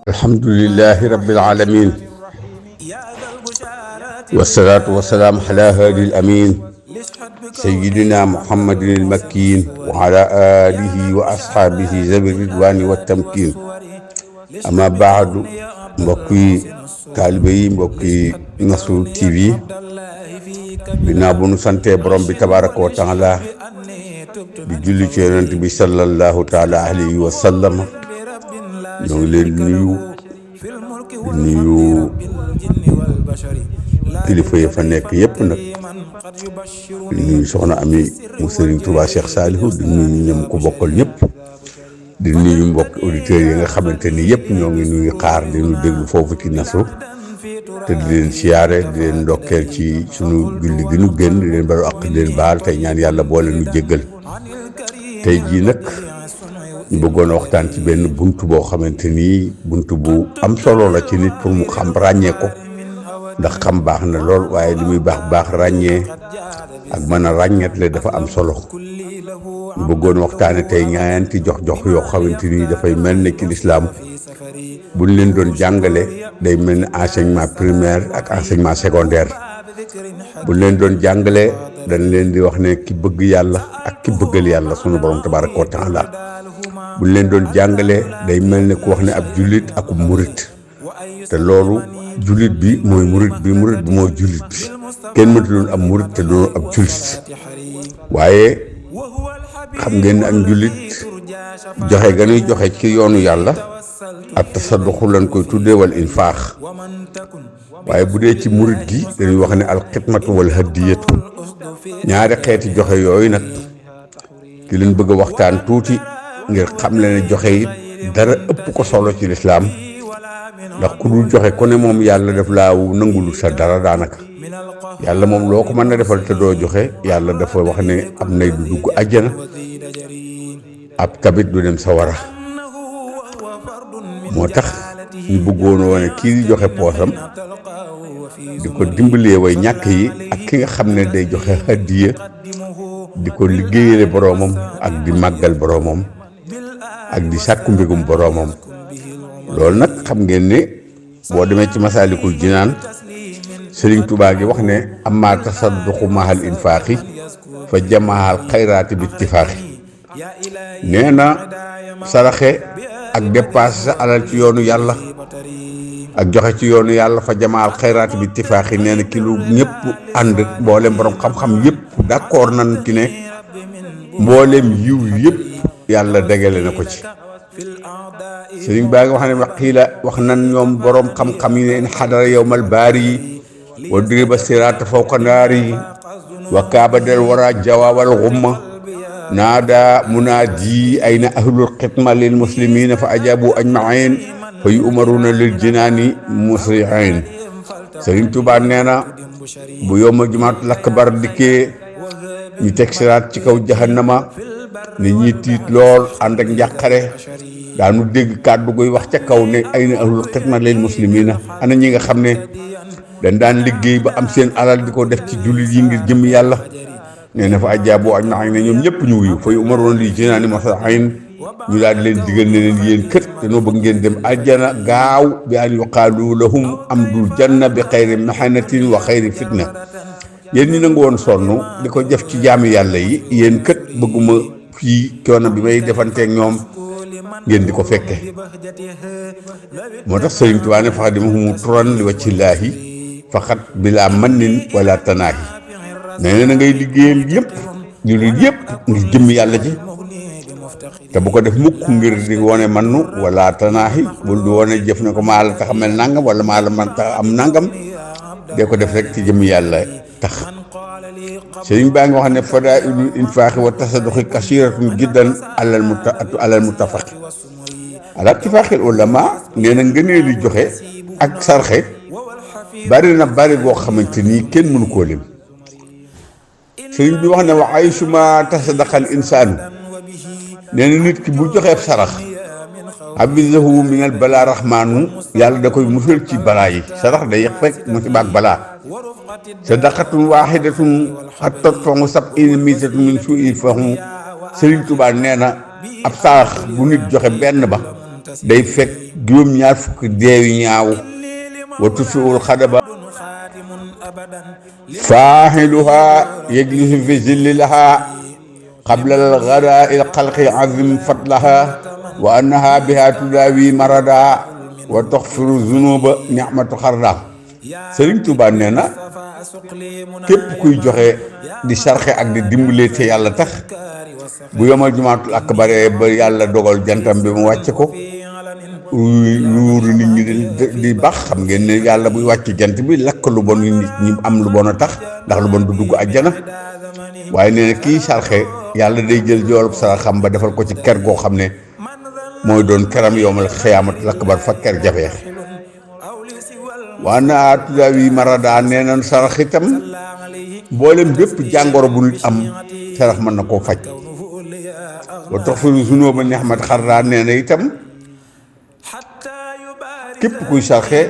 alhamdulillahi rabbil alamin wasalaatu wasalaamu ala haadi al amin sayyidina muhammadin al makkin wa ala alihi wa ashaabihi zawi ridwani wa tamkin ama baadu mbokki taalibe yi mbokki Nasrul TV ginnaaw bu nu santee borom bi tabaraka wa taala di julli ci yonent bi sallallahu taala alayhi wa sallam ñoo ngi leen nuyu kilifa yi fa nekk yëpp nag di nuyu soxna Ami mu Serigne Touba Cheikh Salihu di nuyu ñoom ko bokkal ñëpp di nuyu mbokk auditeurs yi nga xamante ni yëpp ñoo ngi nuyu xaar di nu déglu foofu ci Nasru te di leen siyaare di leen ndokkeel ci sunu julli gi nu génn di leen baru ak di leen baal tey ñaan yàlla boole nu jéggal tey jii nag ñu bëggoon a waxtaan ci benn bunt boo xamante ni bunt bu am solo la ci nit pour mu xam ràññee ko ndax xam baax na lool waaye li muy baax ràññee ak mën a ràññeetle dafa am solo ñu bëggoon waxtaane tey ñaanti jox yoo xamante ni dafay mel ne ci lislaam buñ leen doon jàngale day mel ne enseignement primaire ak enseignement secondaire buñ leen doon jàngale dañ leen di wax ne ki bëgg yàlla ak ki bëggal yàlla sunu borom tabaraka wa taala buñ leen doon jàngale day mel ne ku wax ne ab jullit ak murit te loolu jullit bi mooy murit bi mooy jullit bi kenn mënta doon ab murit te doon ab jullit waaye xam ngeen ne ak jullit joxe ga ñuy joxe ci yoonu yàlla ak tasadduxu lañ koy tuddee wal infaax waaye bu dee ci murit gi dañuy wax ne alxidmatu wal hadiyatu ñaari xeeti joxe yooyu nag ki leen bëgg a waxtaan tuuti ngir xam le ne joxe it dara ëpp ko solo ci lislaam ndax ku dul joxe ku ne moom yàlla def laa nangulu sa dara daanaka yàlla moom loo ko mën na defal te doo joxe yàlla dafa wax ne am nay du dugg àjjana ab tabit du dem sawara moo tax ñu bëggoon woone kii di joxe poosam di ko dimbalee way ñàkk yi ak ki nga xam ne day joxe hadiya di ko liggéeyale boroomam ak di màggal boroomam ak di sàkku mbégum boroomam loolu nag xam ngeen ne boo demee ci Masaalikul Jinaan Sëriñ Tuubaa gi wax ne amma tasadduqu mahal infaaxi fa jamaal xayraati bi ittifaaxi nee na saraxe ak dépassé sa alal ci yoonu yàlla ak joxe ci yoonu yàlla fa jamaal xayraati bi ittifaaxi nee na ki lu ñëpp ànd mboolem borom xam-xam yëpp d'accord nañ ci ne mboolem yiw yëpp yàlla degale na ko ci sëriñ baa ngi wax ne waxiila wax nan ñoom boroom xam-xam yi ne in xadara yowmal baari yi wa diriba siraata fawqa naari yi wa kaabadal wara jawaabal xumma naada munaadi ayna ahlul xidma lil muslimina fa ajabu ajmain fa yu umaruna lil jinaani musrihin sëriñ Tuubaa nee na bu yowma jumaat lakbar dikkee ñu teg siraat ci kaw jahannama nit ñi tiit lool ànd ak njàqare daanu dégg kàddu guy wax ca kaw ne ay na ahlul xidma lil muslimina ana ñi nga xam ne dañ daan liggéey ba am seen alal di ko def ci jullit yi ngir jëm yàlla nee na fa ajaabu aj na ne ñoom ñëpp ñu wuyu fay umaroon li jinaani masahin ñu daal di leen digal ne leen yéen kët dañoo bëgg ngeen dem aljana gaaw bi an yuqaalu lahum amdul janna bi xayri mahanatin wa xayri fitna yéen ñi nangu woon sonn di ko def ci jaami yàlla yi yéen kët bëgguma fii coono bi may defanteeg ñoom ngeen di ko fekke moo tax Sëriñ Tuubaa ne faxa dima humu turan li wàccillaahi faxat bilaa mannin wala tanaahi nee na ngay liggéeyal yëpp ñu li yëpp ngir jëmm yàlla ji te bu ko def mukk ngir di wone mannu wala tanaahi bul di wone jëf ne ko maa la tax a mel nangam wala maa la man tax am nangam dee ko def rek ci jëmm yàlla tax sëriñ baa ngi wax ne fadaa'ilul infaaxi wa tasadduqi kasiratun jiddan alal muttafaqi ala ittifaaxil ulama nee na ngënee li joxe ak sarxe bari na bari boo xamante ni kenn mënu koo lim sëriñ bi wax ne wa aysuma tasaddaqal insaanu nee na nit ki bu joxee sarax abizahu minal balaa rahmaanu yàlla da koy musal ci balaa yi sarax day fekk musiba ak balaa sadaqatun waahidatun xat tadfa'u sab'iina mi'atan min suu'i fahmi Sëriñ Tuubaa nee na ab sarax bu nit joxe benn ba day fekk juróom-ñaar fukki deewi ñaaw wa tufiul xadaba faaxiluha yajlisu fi zillilaha qabla al-ghadaa il xalqi azim fatlaha wa annaha biha tudaawi marada wa taxfiru zunuba nicmatu xarda. Sëriñ Tuubaa nee na képp kuy joxe di sarxe ak di dimbale te yàlla tax bu yomal jumaatul akbare ba yàlla dogal jantam bi mu wàcce ko nuuru nit ñi di baax. xam ngeen ne yàlla buy wàcc jant bi lakk lu bon nit ñi am lu bon a tax ndax lu bon du dugg àjjana. waaye nee na kii sarxe yàlla day jël joolub saraxam ba defal ko ci ker goo xam ne mooy doon keram yomal xiyaamat lakbar fa ker jafee. waa naa tudaawi marada nee na sarax itam mboolem bépp jàngoro bu nit am sarax mën na koo faj. wa taxfiru zunuba nihmat xarra nee na itam képp kuy sarxe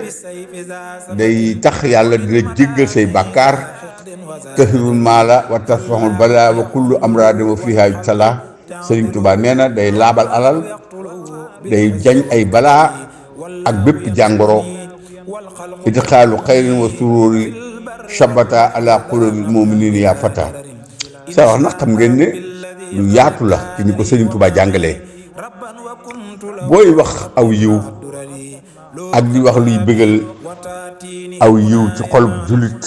day tax yàlla dina jéggal say bàkkaar. tahirul maala wa tasfaxul balaa wa kullu amraadin wa fiha yubtala. Sëriñ Tuubaa nee na day laabal alal day jañ ay balaa ak bépp jàngoro. idxaalu xayrin wa sururi shabata ala qulubil mu'minin ya fata. sa wax nag xam ngeen ne lu yaatu la ci ni ko Sëriñ Tuubaa jàngalee. booy wax aw yiw ak di wax luy bëggal aw yiw ci xol jullit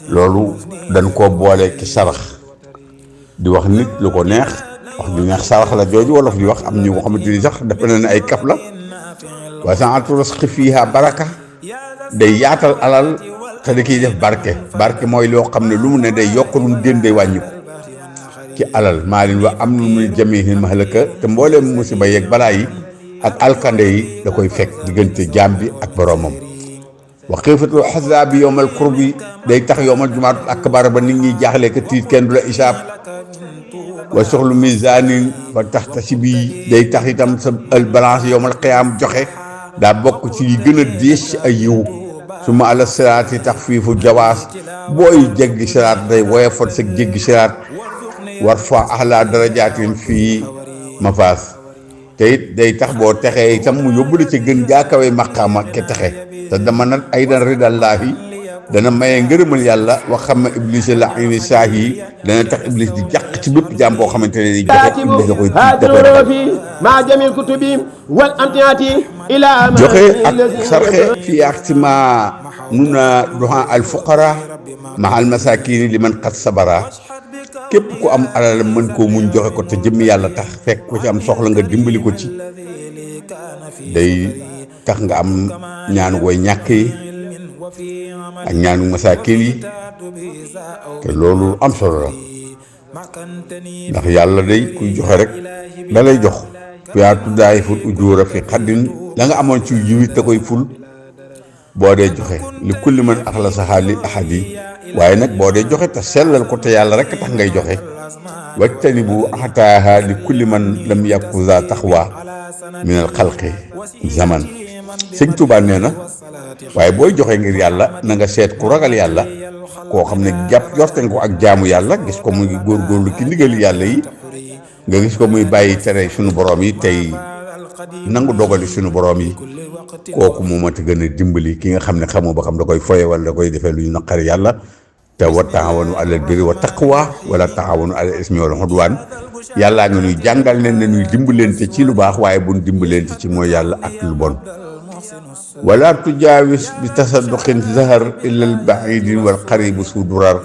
loolu dañ koo boole ci sarax. di wax nit lu ko neex wax ju neex sarax la jooju wolof di wax am ñu ko xamante ni sax dafa ne ay kaf la. wa sa'atu rasqi fiha baraka day yaatal alal te da kiy def barke mooy loo xam ne lu mu ne day yokk lu mu gën day wàññi ko ci alal maalin wa am lu muy jamihin mahlaka te mbooleem musiba yeeg balaa yi ak alkande yi da koy fekk diggante jaam bi ak boroomam. wa xiifatul xasaabi yowmal kurbi day tax yowmal jumaatul akbar ba nit ñi jaaxle ka tiit kenn du la isaab. wa soxlu misaanin fa tax ta si bii day tax itam sa balance yowmal qiyaam joxe daa bokk ci yi gën a diis ci ay yiw. su ma ala siraat yi tax fii fu jawaas booy jéggi siraat day woyofal sa jéggi siraat. war fa ahla darajaatin fii mafaas te it day tax boo texee itam mu yóbbu la ci gën jaakawee maqaama ke texe. te dama nag ay dan ridallaahi dana maye ngërëmal yàlla wax xam ne iblis la ini saah yi dana tax iblis di jàq ci bépp jaam boo xamante ne joxe iblis da koy ma jamil kutubi wal amtiati ila joxe ak sarxe fii ak ci ma nuna duha al fuqara ma al masakini li man qad sabara. képp ku am alal mën koo muñ joxe ko te jëmmi yàlla tax fekk ko ci am soxla nga dimbali ko ci day tax nga am ñaanu way ñàkk yi ak ñaanu masaakin yi te loolu am solo la ndax yàlla day kuy joxe rek da lay jox. yaa tuddaay ful ujuura fi xaddin la nga amoon ci jiwit te koy ful boo dee joxe li kulli man axlasaha li ahadi waaye nag boo dee joxe te sellal ko te yàlla rek tax ngay joxe. wajtani bu axataaha li kulli man lam yakuza taxwa min al xalqi zaman. Sëñ Tuubaa nee na waaye booy joxe ngir yàlla na nga seet ku ragal yàlla koo xam ne jàpp jorten ko ak jaamu yàlla gis ko muy góorgóorlu ci ndigal yàlla yi nga gis ko muy bàyyi tere suñu borom yi tey nangu dogali suñu borom yi. kooku moo mat a gën a dimbali ki nga xam ne xamoo ba xam da koy foye wala da koy defee lu ñu naqari yàlla. te wa taawanu alal birri wa taqwa wala taawanu alal ismi wal udwaan. yàllaa nga ñuy jàngal ne ñuy dimbalante ci lu baax waaye buñ dimbalante ci mooy yàlla ak lu bon. wala tujaawis bi tasadduqin zahar illa al baidin wal qaribu sudurar.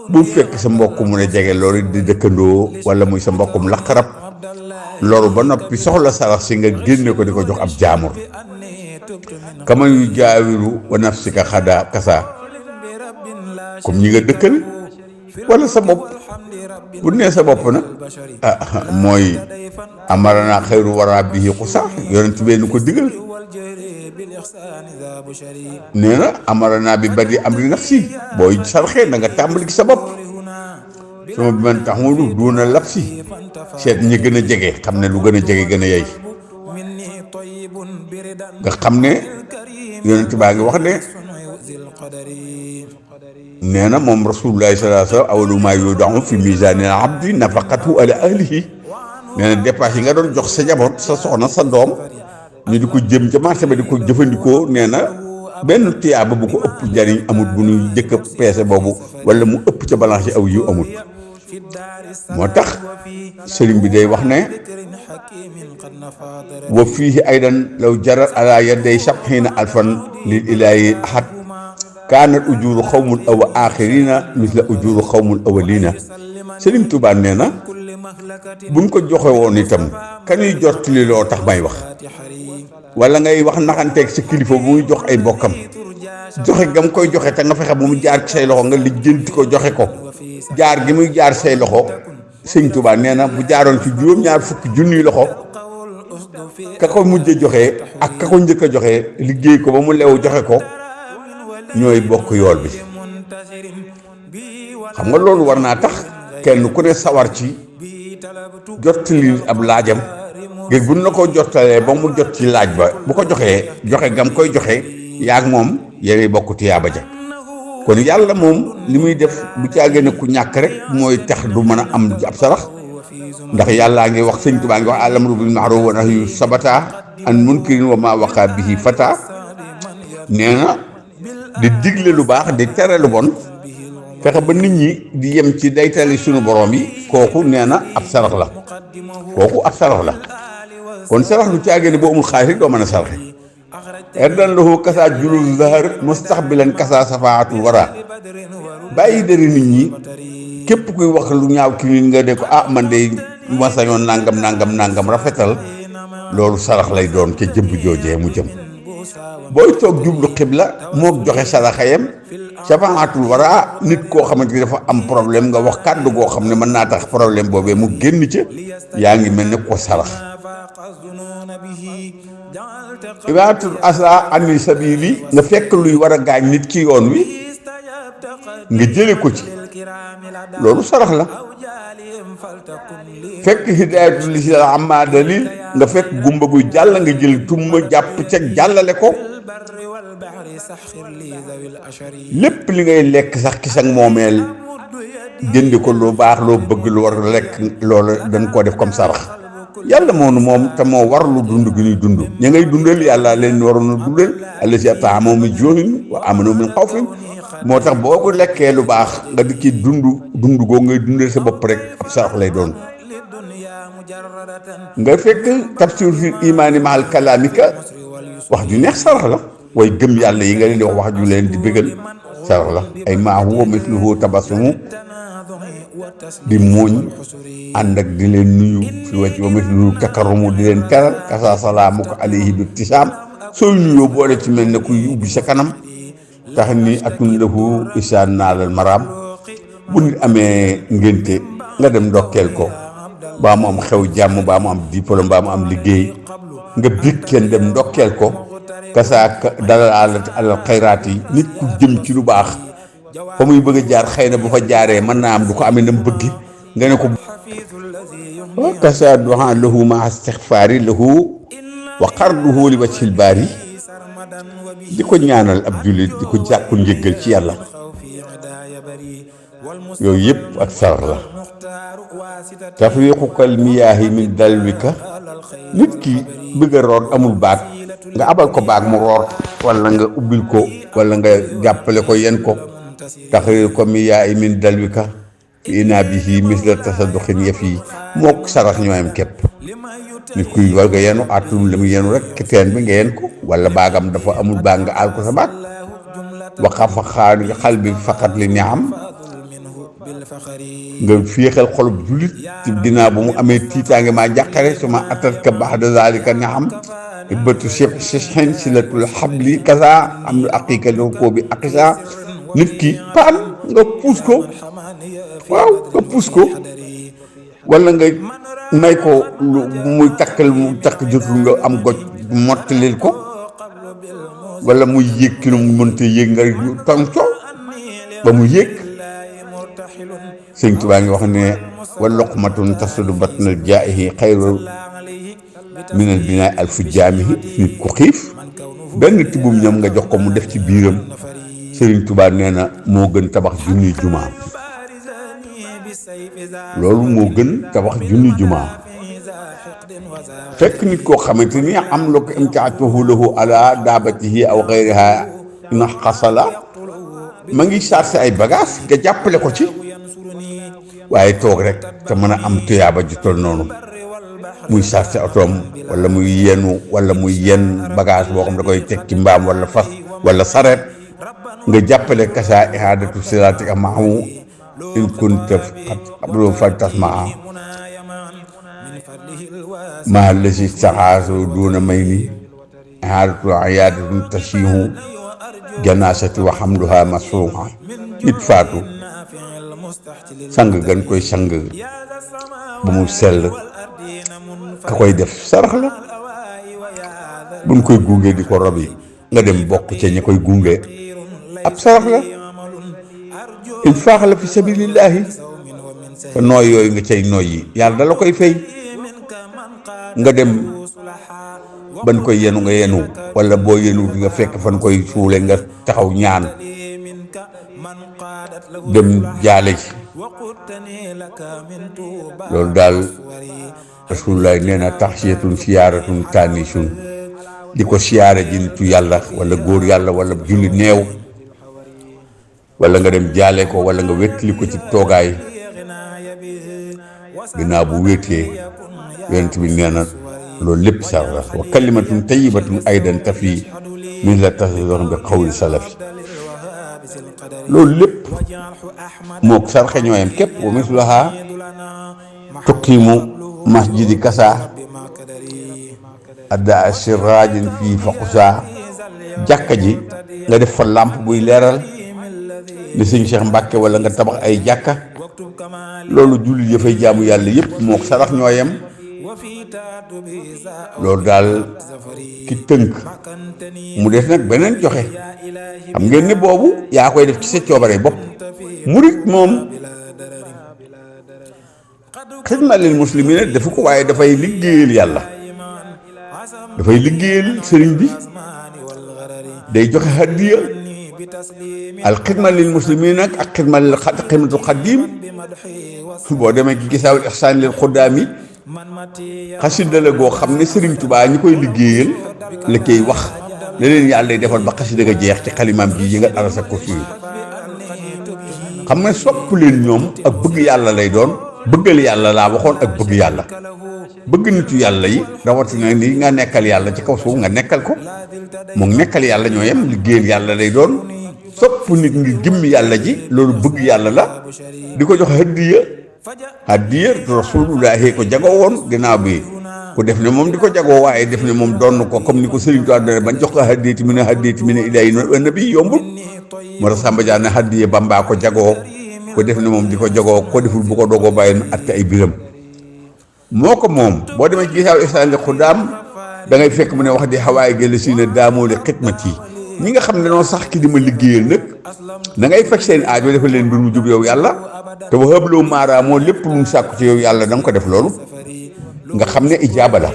bu fekk sa mbokk mu ne jege loolu di dëkkandoo wala muy sa mbokkum laqarab loru ba noppi soxla sarax si nga génne ko di ko jox ab jaamur. kama yu jaawiru wa nafsika xada kasa comme ñi nga dëkkal wala sa bopp. bu nee sa bopp nag mooy amarana xayru wara bihi xusa yonent bee nu ko digal. nee na amarana bi badi amri nafsi booy sarxee na nga tàmbali ci sa bopp. sama bi man tax mu duuna lab si seet ñi gën a jege xam ne lu gën a jege gën a yey. nga xam ne yonent baa ngi wax ne nee na moom rasulullahi sallallahu alayhi wa sallam awwalu maa yudaa'u fi miizaanil abdi nafaqatu ala ahlihi nee na dépasse yi nga doon jox sa njaboot sa soxna sa doom ñu di ko jëm ca marché ba di ko jëfandikoo nee na benn tiyaaba bu ko ëpp njariñ amut bu ñuy jëkk a peese boobu wala mu ëpp ca balance aw yu amut moo tax sëriñ bi day wax ne wa fiihi aydan law jarat ala yaday sabxiina alfan lil ilaahi ahad kaanat ujuru xawmul awa axirina misla ujuru xawmul awalina sëriñ Tuubaa nee na buñ ko joxe woon itam kañuy jottali loo tax may wax wala ngay wax naxanteeg sa kilifa bu muy jox ay mbokkam joxe gam koy joxe te nga fexe bu mu jaar ci say loxo nga lijjanti ko joxe ko jaar gi muy jaar say loxo sëñ Tuubaa nee na bu jaaroon ci juróom-ñaar fukki junniy loxo ka ko mujj joxe ak ka ko njëkk a joxe liggéey ko ba mu leew joxe ko ñooy bokk yool bi xam nga loolu war naa tax kenn ku ne sawar ci jottali ab laajam ngir buñ la ko jottalee ba mu jot ci laaj ba bu ko joxee joxe gam koy joxe yaag moom yéenay bokk tiyaaba ja kon yàlla moom li muy def bu caagee ne ku ñàkk rek mooy tax du mën a am ab sarax ndax yàllaa ngi wax sëñ Tuubaa ngi wax al-amru bil ma'ruf wa nahyu sabata an munkirin wa ma waqa bihi fata nee na di digle lu baax di tere lu bon fexe ba nit ñi di yem ci daytali sunu borom yi kooku nee na ab sarax la kooku ab sarax la kon sarax lu caagee ne boo amul xaalis rek doo mën a saraxe erdan lahu kasa julul zahar mustaqbilan kasa safaatul wara bàyyi dëri nit ñi képp kuy wax lu ñaaw ki nit nga de ko man de ma sañoon nangam rafetal loolu sarax lay doon ca jëmb joojee mu jëm booy toog jublu xibla moo joxe saraxayam safaatul wara nit koo xamante ni dafa am problème nga wax kàddu goo xam ne mën naa tax problème boobee mu génn ca yaa ngi mel ne ko sarax ibaatul asa anil sabili nga fekk luy war a gaañ nit ci yoon wi nga jële ko ci loolu sarax la fekk hidayatul lisal amma dalil nga fekk gumba guy jàll nga jël tumma jàpp ca jàllale ko lépp li ngay lekk sax ki sax moomeel jëndi ko lu baax loo bëgg lu war lekk loolu dañ koo def comme sarax yàlla moom te moo war lu dund gi ñuy dund ña ngay dundal yàlla leen waroon a dundal allazi at'amahum min ju'in wa amanahum min xawfin moo tax boo ko lekkee lu baax nga di ci dund goo ngay dundal sa bopp rek ab sarax lay doon nga fekk tafsir fi imaani mahal kalaamika wax ju neex sarax la way gëm yàlla yi nga leen di wax ju leen di bëggal sarax la ay maahu wa misluhu tabassumu di mooñ ànd ak di leen nuyu fi wàcc ba misluhu takarumu di leen teral kasa salaamu ko alayhi bi tisaam sooy nuyoo boole ci mel ne kuy ubbi sa kanam tax ni atun lahu isaan naalal maraam bu nit amee ngénte nga dem ndokkeel ko baa mu am xew jàmm baa mu am diplôme baa mu am liggéey nga bég kenn dem ndokkeel ko kasaak dalal alal xayraat yi nit ku jëm ci lu baax fa muy bëgg a jaar xëy na bu fa jaaree mën naa am du ko amee ndam bëgg nga ne ko kasa doxan lahu ma istixfaari lahu wa qarduhu li wajhil baari di ko ñaanal ab jullit di ko jàkku njëggal ci yàlla yooyu yëpp ak sarax la tafriqukal miyaahi min dalwika nit ki bëgg a root amul baag nga abal ko baag mu root wala nga ubbil ko wala nga jàppale ko yen ko tafriqukal miyaahi min dalwika fi inaabihi misla tasadduqin yëf yi mook sarax ñoo am képp nit kuy war nga yenu àttul la mu yenu rek ki teen bi nga yen ko wala baagam dafa amul baag nga aal ko sa baag waxa fa xal bi faqat li ñaam nga féexal xolub jullit ci ginnaaw bu mu amee tiitaange maa jàqare su ma atat ka ba'da zalika ñaam bëtu chef sixin si latul xabli kasa am aqiqa no koo bi aqisa nit ki paan nga puus ko waaw nga puus ko wala nga may ko lu muy takkal mu takk jotul nga am goj mottalil ko wala muy yéeg ki nu mu mënta yéeg nga tong coow ba mu yéeg sëñ Tuubaa ngi wax ne wa luqmatun tasudu batnal jaa'ihi xayru minal binaa alfu jaamihi nit ku xiif benn tibbum ñam nga jox ko mu def ci biiram sëriñ Tuubaa nee na moo gën tabax junni jumaa loolu moo gën tabax junni jumaa fekk nit koo xamante ni am la ko imtaatuhu lahu ala daabatihi aw xayriha na xasala ma ngi chargé ay bagage nga jàppale ko ci waaye toog rek te mën a am tuyaaba ji tol noonu muy chargé otoom wala muy yenu wala muy yenn bagage boo xam da koy teg ci mbaam wala fas wala sareet nga jàppale kasa ihaadatu siraatika maahu in kunta xablu fa tasmaa maa lasi saxaasu duuna may ni ihaadatu iyaadatun tasiihu janaasati wa xamluha masruuha nit faatu sang gan koy sang ba mu sell ka koy def sarax la buñ koy gunge di ko robi nga dem bokk ca ña koy gunge ab sarax la infaax la fi sabilillahi te nooy yooyu nga cay nooy yi yàlla da la koy fay nga dem ban koy yenu nga yenu wala boo yenu di nga fekk fan koy suule nga taxaw ñaan dem jaale ci loolu daal rasulullah nee na taxsiyatun siyaaratun taanisun di ko siyaare ji nitu yàlla wala góor yàlla wala julli neew wala nga dem jaale ko wala nga wéttali ko ci toogaay ginnaaw bu wéetee yonent bi nee na loolu lépp sarra wa kalimatun tayyibatun aydan tafi min la tasdor bi xawli salafi loolu lépp mook sarxe ñooyam képp wa mislaha tuqiimu masjidi kasa adda sirajin fii faqusa jàkka ji nga def fa làmp buy leeral ni sëñ Cheikh Mbàkke wala nga tabax ay jàkka loolu jullit ya fay jaamu yàlla yëpp mook sarax ñooyam loolu daal ki tënk mu def nag beneen joxe xam ngeen ne boobu yaa koy def ci sa coobare bopp murit moom xidma lil muslimina defu ko waaye dafay liggéeyal yàlla dafay liggéeyal sëriñ bi day joxe hadiya al xidma lil muslimina ak xidma lil xidmatul xadim boo demee ci gisaawul ihsaan lil xuddaami xasida la goo xam ne Sëriñ Tuubaa ñi koy liggéeyal la koy wax ne leen yàlla day defal ba xasida ga jeex ci xalimaam ji yi nga arasa ko suy xam nga sopp leen ñoom ak bëgg yàlla lay doon bëggal yàlla laa waxoon ak bëgg yàlla bëgg nitu yàlla yi rawatina ni nga nekkal yàlla ci kaw suuf nga nekkal ko moom nekkal yàlla ñoo yem liggéeyal yàlla lay doon sopp nit ngir jëmmi yàlla ji loolu bëgg yàlla la di ko jox hadiya rasulullahi ko jagoo woon ginnaaw bi ku def ne moom di ko jagoo waaye def ne moom doon ko comme ni ko Sëriñ Tuubaa doon bañ jox ko hadiyati mi ne ilaahi nabi yombul moo tax Samba Dia ne hadiya Bamba ko jagoo ko def ne moom di ko jagoo ko deful bu ko doogoo bàyyi nu atte ay biram moo ko moom boo demee ci gisaaw ihsaan li xudaam da ngay fekk mu ne wax di xawaay gëll si ne daamoo li xidmat yi ñi nga xam ne noonu sax ki di ma liggéeyal nag da ngay faj seen aajo defal leen mbir mu jub yow yàlla te waxabloo maaraa moo lépp lu mu sàkku ci yow yàlla da nga ko def loolu nga xam ne ijaaba la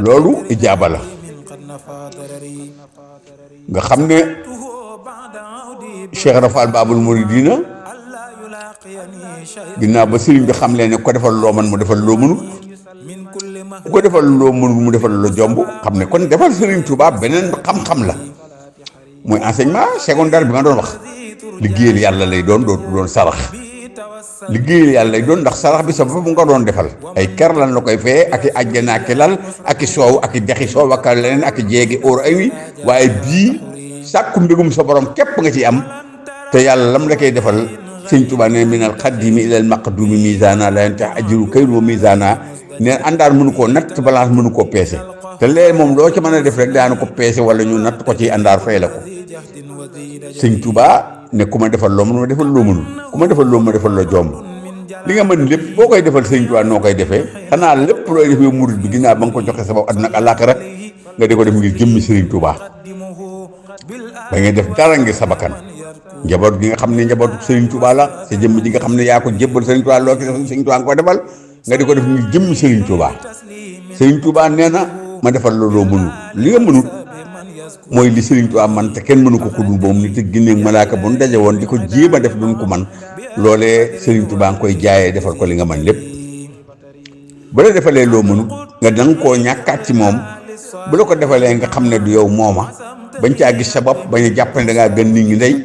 loolu ijaaba la nga xam ne Cheikh Rafal Babul Mouridina ginnaaw ba sëriñ bi xam leen ne ko defal loo man mu defal loo mënut ku ko defal loo mënul mu defal la jomb xam ne kon defal Sëriñ Tuubaa beneen xam-xam la mooy enseignement secondaire bi ma doon wax liggéeyal yàlla lay doon dootu doon sarax liggéeyal yàlla lay doon ndax sarax bi sa bopp nga doon defal ay ker lan la koy feye ak i àjjana ak i lal ak i soow ak i dexi soow ak leneen ak i jéegi óor ay wi waaye bii sàkku mbégum sa borom képp nga ci am te yàlla lam la koy defal Sëriñ Tuubaa ne minal xaddimi ilal maqdumi misana la yantax ajiru kayru wa misana ne àndaar mënu koo natt balance mënu koo peese te léegi moom loo ci mën a def rek daanu ko peese wala ñu natt ko ci àndaar fay la ko Sëñ Tuubaa ne ku ma defal loo mën ma defal loo mënul ku ma defal loo ma defal la jomb li nga mën lépp boo koy defal Sëñ Tuubaa noo koy defee xanaa lépp looy defee murid bi ginnaaw ba nga ko joxe sabab àdduna ak àllaaxira nga di ko def ngir jëmmi Sëriñ Tuubaa ba ngay def dara ngir sa bakkan njaboot gi nga xam ne njabootu Sëriñ Tuubaa la sa jëmm ji nga xam ne yaa ko jébbal Sëriñ Tuubaa loo ci def Sëriñ Tuubaa nga ko defal nga di ko def ngir jëmmi Sëriñ Tuubaa Sëriñ Tuubaa nee na ma defal la loo mënul li nga mënul mooy li Sëriñ Tuubaa man te kenn mënu ko kudul boobu nit ak ginne ak malaaka bu nu daje woon di ko jéem a def duñ ko man loolee Sëriñ Tuubaa nga koy jaayee defal ko li nga man lépp bu la defalee loo mënut nga danga koo ñàkkaat ci moom bu la ko defalee nga xam ne du yow mooma bañ caa gis sa bopp bañ a jàpp ne da ngaa gën nit ñi ndey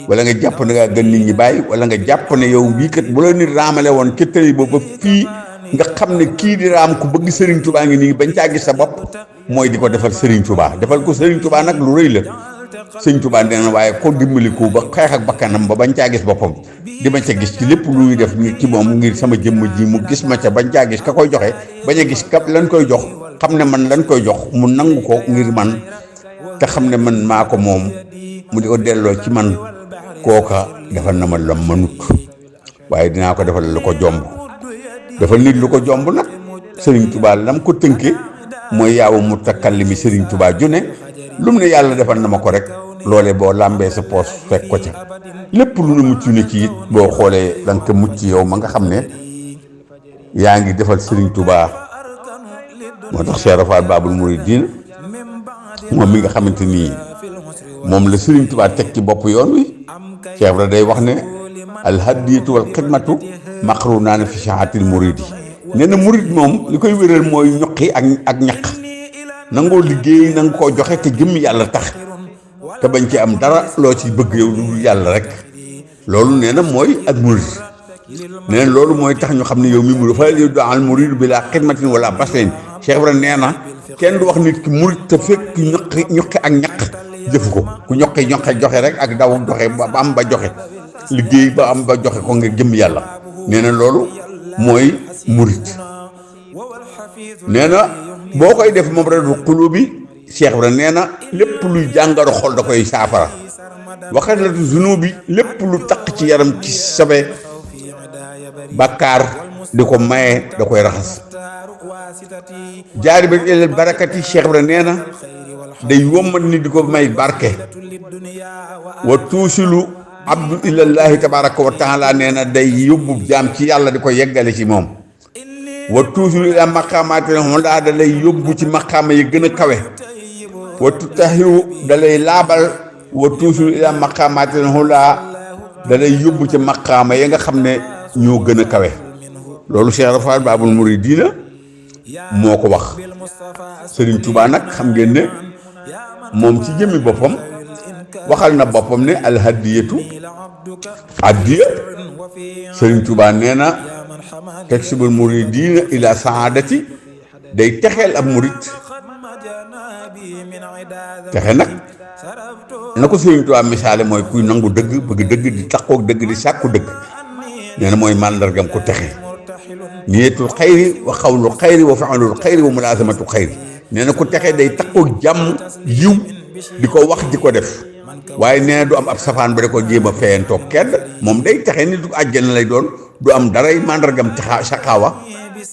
wala nga jàpp ne da ngaa gën nit ñi bàyyi wala nga jàpp ne yow bii kat bu la nit raamale woon ca tëri boobu ba fii nga xam ne kii di raam ku bëgg Serigne Touba ngi nii bañ caa gis sa bopp mooy di ko defal Serigne Touba defal ko Serigne Touba nag lu rëy la Serigne Touba nee na waaye ko dimbaliku ba xeex ak bakkanam ba bañ caa gis boppam di ma ca gis ci lépp luy def nit ci moom ngir sama jëmm ji mu gis ma ca bañ caa gis ka koy joxe bañ a gis ka lan koy jox xam ne man lan koy jox mu nangu ko ngir man te xam ne man maa ko moom mu di ko delloo ci man kooka defal na ma lam mënut waaye dinaa ko defal lu ko jomb defal nit lu ko jomb nag Serigne Touba lam ko tënke mooy yaawu mutakallimi Serigne Touba ju ne lu mu ne yàlla defal na ma ko rek loole boo làmbee sa poos fekk ko ca lépp lu ne mucc na ci it boo xoolee da nga ko mucc yow ma nga xam ne yaa ngi defal Serigne Touba moo tax Cheikh Rafal Babul Mouridine moom mi nga xamante ni moom la Serigne Touba teg ci bopp yoon wi Cheikh Ibra day wax ne alhadiyatu wal xidmatu maqrunaani fi shaatil muridi nee na murid moom li koy wéral mooy ñoqi ak ñaq nangoo liggéey nanga koo joxe te jëmm yàlla tax te bañ ci am dara loo ci bëgg yow lu yàlla rek loolu nee na mooy ak murid nee na loolu mooy tax ñu xam ne yow mi murid fa li daal murid bi laa xidmatin wala baslin Cheikh Ibra nee na kenn du wax nit ki murid te fekk ñoqi ak ñaq jëfu ko ku ñoqi joxe rek ak daw joxe ba am ba joxe liggéey ba am ba joxe ko nga jëm yàlla nee na loolu mooy murid nee na boo koy def moom rek du xulu bi Cheikh Ibra nee na lépp luy jàngaro xol da koy saafara waxat la tu zunu bi lépp lu taq ci yaram ci sabe bàkkaar di ko maye da koy raxas jaari ba ilal barakati Cheikh Ibra nee na day wommat ni di ko may barke wa tuusilu abdu ilallahi tabaraka wa taala nee na day yóbbu jaam ci yàlla di ko yeggale ci moom wa tuusilu ila maqaamaati da lay yóbbu ci maqaama yi gën a kawe wa tutahiru da lay laabal wa tuusilu ila maqaamaati da lay yóbbu ci maqaama yi nga xam ne ñoo gën a kawe loolu Cheikh Rafal Babul Mouridina moo ko wax Serigne Touba nag xam ngeen ne moom ci jëmmi boppam waxal na boppam ne alhadiyatu addiya Serigne Touba nee na taksibul muridina ila saadati day texeel ab murid texe nag na ko Serigne Touba misaale mooy kuy nangu dëgg bëgg dëgg di takkook dëgg di sàkku dëgg nee na mooy màndargam ko texe niyetul xayri wa xawlul xayri wa faalul xayri wa mulaasamatu xayri nee na ku texe day takkook jàmm yiw di ko wax di ko def waaye nee na du am ab safaan ba da ko jéem a feyantoog kenn moom day texe ni du àjjana lay doon du am daray màndargam saqaawa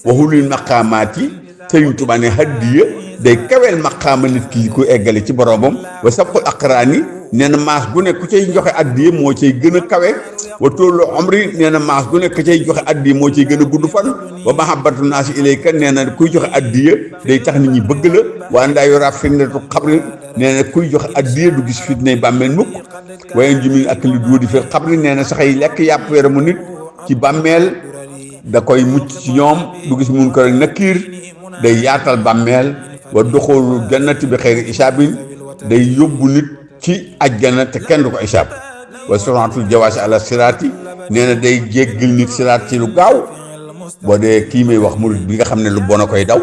waxulul maqaamaati Sëriñ Tuubaa ne hadiya day kaweel maqaama nit ki ko eggale ci boromam wa sabqul aqraani nee na maas gu ne ku cay joxe addiya moo cay gën a kawe wa toolu omri nee na maas gu ne ku cay joxe addiya moo cay gën a gudd fan wa mahabbatu naasi ilayka nee na kuy joxe addiya day tax nit ñi bëgg la waa ndaa yoraa fitnatu xabri nee na kuy joxe addiya du gis fitnay bàmmeel mukk waaye jumin ak li duudi fi xabri nee na sax yi lekk yàpp yaramu nit ci bàmmeel da koy mucc ci ñoom du gis mun ko nakiir day yaatal bàmmeel wa doxoolu jannati bi xeyri isaabin day yóbbu nit ci ajjana te kenn du ko isaab wa suratul jawaasi ala siraati nee na day jéggal nit siraat ci lu gaaw boo dee kii may wax murid bi nga xam ne lu bon a koy daw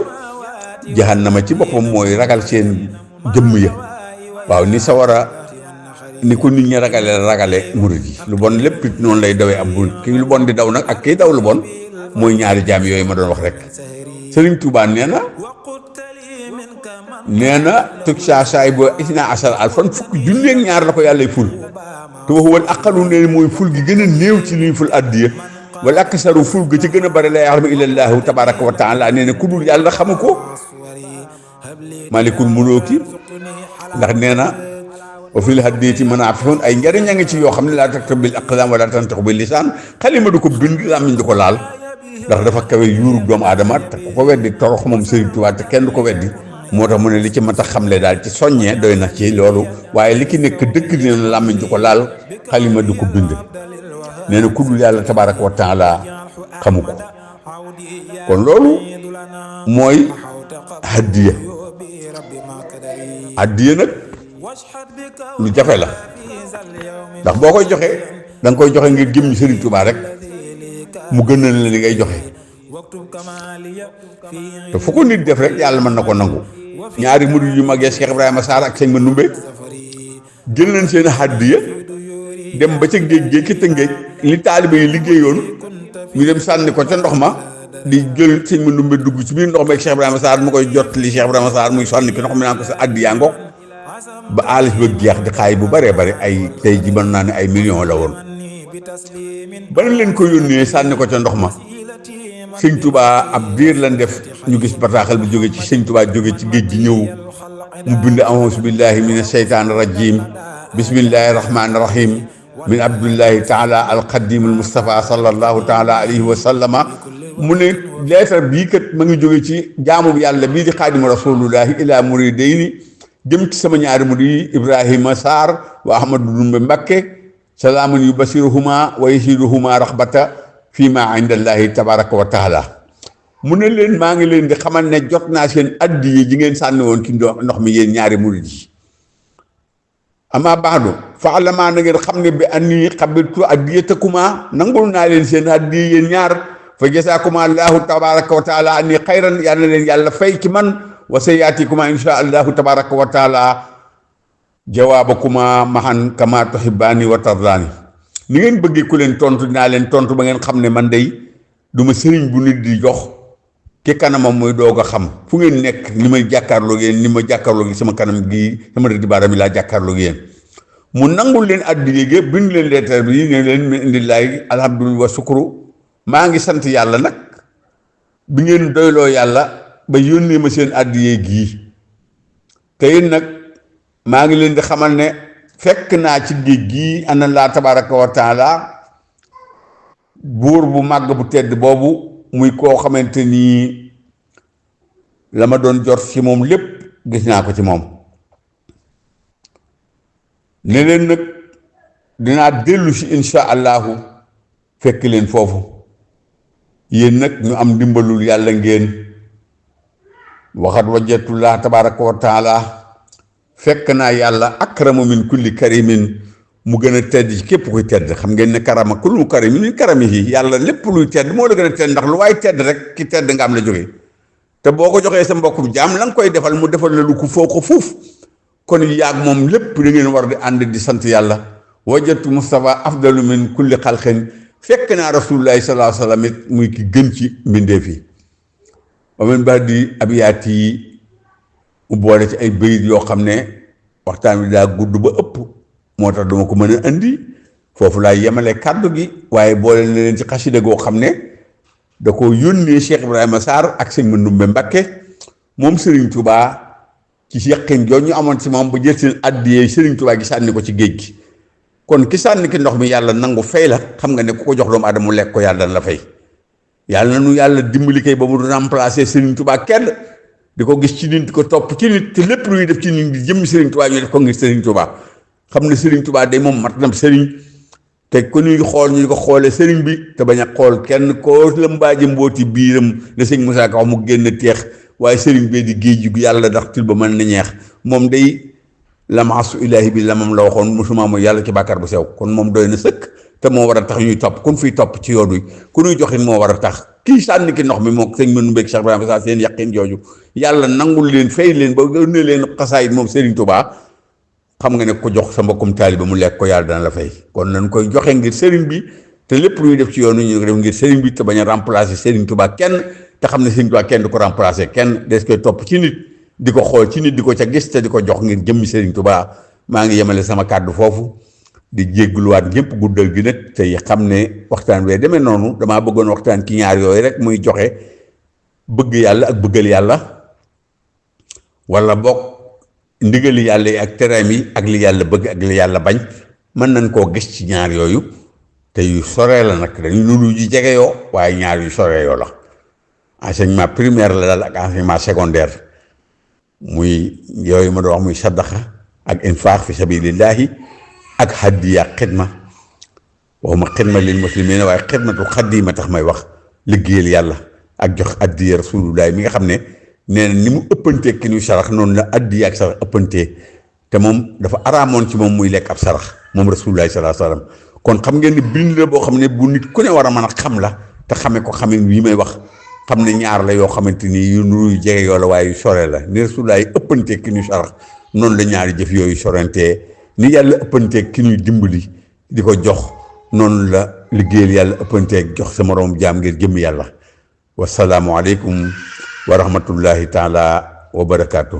jahannama ci boppam mooy ragal seen jëmm ya waaw ni sawara ni ko nit ñi ragale murid yi lu bon lépp it noonu lay dawee am murid kii lu bon di daw nag ak kii daw lu bon mooy ñaari jaam yooyu ma doon wax rek Sëriñ Tuubaa nee na tug saay ba isna asar alfan fukki junneeg ñaar la ko yàllay ful te wax wal aqalu ne mooy ful gi gën a néew ci liy ful addiya wala aksaru ful gi ci gën a bari la yaxlamu illallahu tabaraka wa taala nee na ku dul yàlla xamu ko malikul mulooki ndax nee na wa fil hadiyati manaafi'un ay njëriñ a ngi ci yoo xam ne laa taktabu bil aqlaam wala tantiqu bil lisaan xalima du ko bind làmmiñ du ko laal ndax dafa kawe yuuru doomu aadama te ku ko weddi torox moom Sëriñ Tuubaa te kenn du ko weddi moo tax mu ne li ci mat a xamle daal ci soññee doy na ci loolu waaye li ki nekk dëkk dina làmmiñ du ko laal xalima du ko bind nee na ku dul yàlla tabaaraka wa taala xamu ko kon loolu mooy haddiya. haddiya nag lu jafe la ndax boo koy joxe da nga koy joxe ngir jëm Sëriñ Tuubaa rek mu gënal la li ngay joxe te fu ko nit def rek yàlla mën na ko nangu. ñaari murid yu magee Cheikh Ibrahima Sarr ak sëñ Mandumbe jël nañ seen haddiya dem ba ca géej géej ki Tëngéej li taalibe yi liggéeyoon ñu dem sànni ko ca ndox ma di jël sëñ Mandumbe dugg ci biir ndox ma ak Cheikh Ibrahima Sarr mu koy jot li Cheikh Ibrahima Sarr muy sànni ki ndox mi naan ko sa addiya ngoog ba aalis ba jeex di xaay bu bëree bëri ay tey ji mën naa ne ay millions la woon. ba leen ko yónnee sànni ko ca ndox ma sëñ Touba ab diir lan def ñu gis bataaxal bi jóge ci sëñ Touba jóge ci géej gi ñëw mu bind a'uuzu billahi mina sheytaani rajim bismillahi rahmaani rahim min abdullahi taala alqadimul Mustafa sallallahu taala alayhi wa sallama mu ne leetar bii kat ma ngi jóge ci jaamu yàlla bii di xaadimu rasulullahi ila muridayni jëm ci sama ñaari murid Ibrahima Sarr wa Ahmadou Dumbe Mbakke salaamun yubasiruhuma wa yasiruhuma raxbata fii ma indallahi tabaraka wa taala mu ne leen maa ngi leen di xamal ne jot naa seen addiye ji ngeen sànni woon ci ndox mi yéen ñaari murid yi ama baadu fa'lamaa na ngeen xam ne bi anni qabiltu addiyatakumaa nangul naa leen seen addiye yéen ñaar fa jazaakuma allahu tabaraka wa taala anni xayran yal na leen yàlla fay ci man wa sayatikuma insha allahu tabaraka wa taala jawaabakuma mahan kama tuhibbaani wa tardaani ni ngeen bëggee ku leen tontu dinaa leen tontu ba ngeen xam ne man day du ma sëriñ bu nit di jox ki kanamam muy doog a xam fu ngeen nekk li may jàkkaarloo yéen ni ma jàkkaarloo gi sama kanam gii sama rëdd baaraam yi laa jàkkaarloo yéen mu nangul leen addiya gi bind leen leetar bi ne leen min indillahi alhamdulillah wa sukru maa ngi sant yàlla nag bi ngeen doyloo yàlla ba yónnee ma seen addiya gii te yéen nag maa ngi leen di xamal ne fekk naa ci géej gii ana laa tabaraka wa taala buur bu màgg bu tedd boobu muy koo xamante nii la ma doon jot ci moom lépp gis naa ko ci moom ne leen nag dinaa dellu si insha allahu fekk leen foofu yéen nag ñu am ndimbalul yàlla ngeen waxat wajjatullah tabaraka wa taala fekk naa yàlla akramu min kulli karimin mu gën a tedd ci képp kuy tedd xam ngeen ne karama kullu karimin min karamihi yàlla lépp luy tedd moo la gën a tedd ndax lu waay tedd rek ki tedd nga am la jógee te boo ko joxee sa mbokkum jaam la nga koy defal mu defal la lu ko foo ko fuuf kon yaag moom lépp da ngeen war di ànd di sant yàlla wajjatu Mustafa afdalu min kulli xalqin fekk naa rasulullahi sallallahu alayhi wa sallam it muy ki gën ci mbindeef yi wa min ba'di abiyaat yi mu boole ci ay bayit yoo xam ne waxtaan wi daa gudd ba ëpp moo tax duma ko mën a andi foofu laay yemale kàddu gi waaye boole na leen ci xasida goo xam ne da ko yónnee Cheikh Ibrahima Sarr ak sëñ Mandumbe Mbakke moom Serigne Touba ci yaqin joo ñu amoon ci moom ba jël seen addiyee Serigne Touba gi sànni ko ci géej gi kon ki sànni ki ndox mi yàlla nangu fay la xam nga ne ku ko jox doomu aadama mu lekk ko yàlla dana la fay yàlla na nu yàlla dimbali kay ba mu remplacer Serigne Touba kenn di ko gis ci nit di ko topp ci nit te lépp luy def ci nit di jëmmi Serigne Touba ñu def ko ngir Serigne Touba xam ne Serigne Touba day moom mat na Serigne te ku ñuy xool ñu ko xoolee Serigne bi te bañ a xool kenn koo lëmbaaji mbooti biiram la sëñ Moussa Ka wax mu génn teex waaye Serigne bee di géej gu yàlla ndax til ba mën na ñeex moom day lamaasu ilaahi bi lamam la waxoon musuma mooy yàlla ci bàkkaar bu sew kon moom doy na sëkk te moo war a tax ñuy topp kun fiy topp ci yoon wi ku ñuy joxin moo war a tax kii sànni ki ndox mi moom sëñ Mandumbe Mbéeg Cheikh Ibrahima Sarr seen yaqin jooju yàlla nangul leen fay leen ba ne leen xasaayit moom Serigne Touba xam nga ne ko jox sa mbokkum taaliba mu lekk ko yàlla dana la fay kon nañ koy joxe ngir Serigne bi te lépp lu ñuy def ci yoon wi ñu def ngir Serigne bi te bañ a remplacer Serigne Touba kenn te xam ne Serigne Touba kenn du ko remplacer kenn des koy topp ci nit di ko xool ci nit di ko ca gis te di ko jox ngir jëmmi Serigne Touba maa ngi yemale sama kàddu foofu di jéggluwaat ñëpp guddal gi nag te xam ne waxtaan wee demee noonu damaa bëggoon waxtaan ci ñaar yooyu rek muy joxe bëgg yàlla ak bëggal yàlla wala bokk ndigali yàlla yi ak tereem yi ak li yàlla bëgg ak li yàlla bañ mën nañ koo gis ci ñaar yooyu te yu soree la nag dañu loolu ju jege yoo waaye ñaar yu soree yoo la enseignement primaire la daal ak enseignement secondaire muy yooyu ma doon wax muy saddaxa ak infaax fi sabilillahi ak hadiya xidma waxuma xidma lil muslimina waaye xidmatu xadima tax may wax liggéeyal yàlla ak jox addiya rasulullah mi nga xam ne nee na ni mu ëppantee ki ñuy sarax noonu la addiya ak sarax ëppantee te moom dafa araamoon ci moom muy lekk ab sarax moom rasulullah sallallahu alayhi wasallam kon xam ngeen ne bind la boo xam ne bu nit ku ne war a mën a xam la te xame ko xame yi may wax xam ne ñaar la yoo xamante ni yu nuy jege yoo la waaye yu sore la ni rasulullah yi ëppantee ki ñuy sarax noonu la ñaari jëf yooyu sorantee ni yàlla ëppantee ki ñuy dimbali di ko jox noonu la liggéeyal yàlla ëppantee jox sa moroom jaam ngir jëm yàlla wasalaamu aleykum wa rahmatullahi taala wa barakaatu.